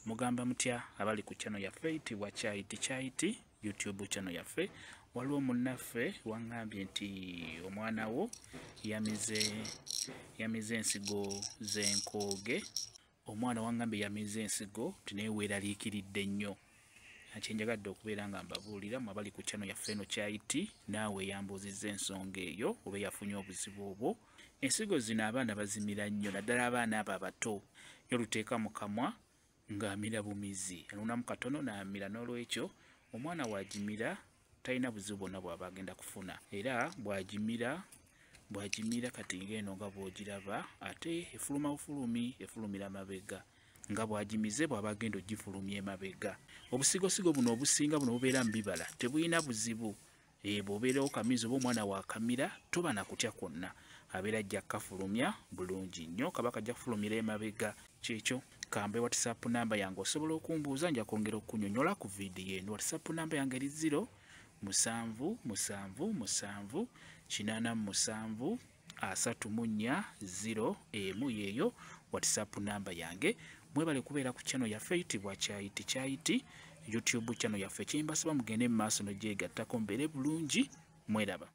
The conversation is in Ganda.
Mugamba mutya abali ku channel yaffe eyitibwa Kyayiti Kyayiti YouTube channel yaffe. Waliwo munnaffe waŋŋambye nti omwana wo yamize ensigo z'enkooge. Omwana waŋŋambye yamize ensigo nti naye weeraliikiridde nnyo. Kyenjagadde okubeera nga mbabuulira mmwe abali ku channel yaffe eno Kyayiti, naawe eyambuuzizza ensonga eyo oba eyafunye obuzibu obwo. Ensigo zino abaana bazimira nnyo, naddala abaana abo abato. Yo luteeka mu kamwa ng'amira bumizi, anuunamu katono n'amira. N'olwekyo omwana bw'agimira talina buzibu bwonna bw'aba agenda kufuna. Era bw'agimira kati ng'eno nga bw'ogiraba, ate efuluma bufulumi, efulumira mabega. Nga bw'agimize bw'aba agenda ogifulumya emabega. Obusigosigo buno obusinga buno bubeera mu bibala, tebulina buzibu. Bw'obeera okamiza oba omwana waakamira, toba na kutya kwonna, abeera ajja kukafulumya bulungi nnyo, kaba kajja kufulumira emabega. Kyekyo kambe WhatsApp namba yange, osobola okumbuuza, nja kwongera okunyonyola ku vidiyo eno. WhatsApp namba yange eri 0 7 7 7 87 34 0 emu, yeeyo WhatsApp namba yange. Mwebale kubeera ku channel yaffe eyitibwa Kyayiti Kyayiti YouTube channel yaffe. Kyembasaba mugende mu maaso n'ogyegattako, mbeere bulungi, mweraba.